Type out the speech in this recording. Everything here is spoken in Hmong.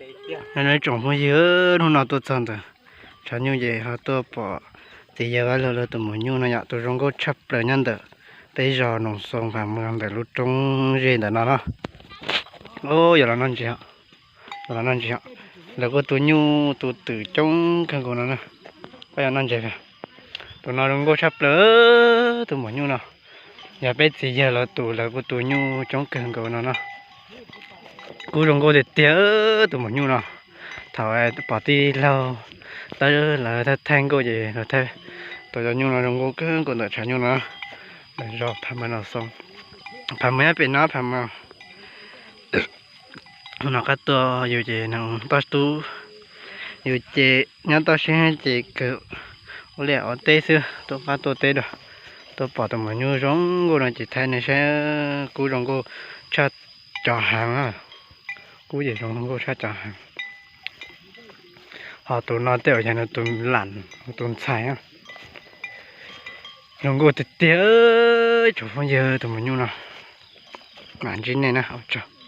Nyob zoo ib tsoom phooj ywg, hnub no tuaj txog ntawm tshav nyuj ces ho tuaj pom txiv yawg Vaj Lug lawv tus maum nyuj no yom, tus zoo nkauj tshaj plaws nyob ntawm peb zos Noom Xoo Phav Muas ntawm lub roob ze ntawm no na. Yog los noj ntses, yog los noj ntses. Lawv kuj tu nyuj tu twm coob kawg nkaus no na. Koj yuav noj ntses. Tus no zoo nkauj tshaj plaws, tus maum nyuj no. Yog peb txiv yawg lawv tus, lawv kuj tu nyuj coob kawg nkaus no na. Kub zoo nkauj tiag tiag tus maum nyuj no. Thaum pom tij laug tawb lawv thaij nkauj ces lawv thaij tus cov nyuj no zoo nkauj kawg nkaus ntawm tshav nyuj no. Ntawm zos Phav Muas Noom Xoo, Phav Muas nyob pem no, Phav Muas. Hnub no qab tuaj yus ces neeg toj tub, yus ces nyob toj siab ces kawg ua liaj ua teb xwb, tuaj qab tuaj teb dua, tuaj pom tus maum nyuj zoo nkauj no ces thaij nej saib, kub zoo nkauj tshaj cov heev. Kub ces zoo nkauj tshaj cov heev. Ho tus no tej zaum yog nws tus lam, tus ntxhais. Zoo nkauj tiag tiag, tsoom phooj ywg, tus maum nyuj no. Mam ntsib nej na, ua tsaug.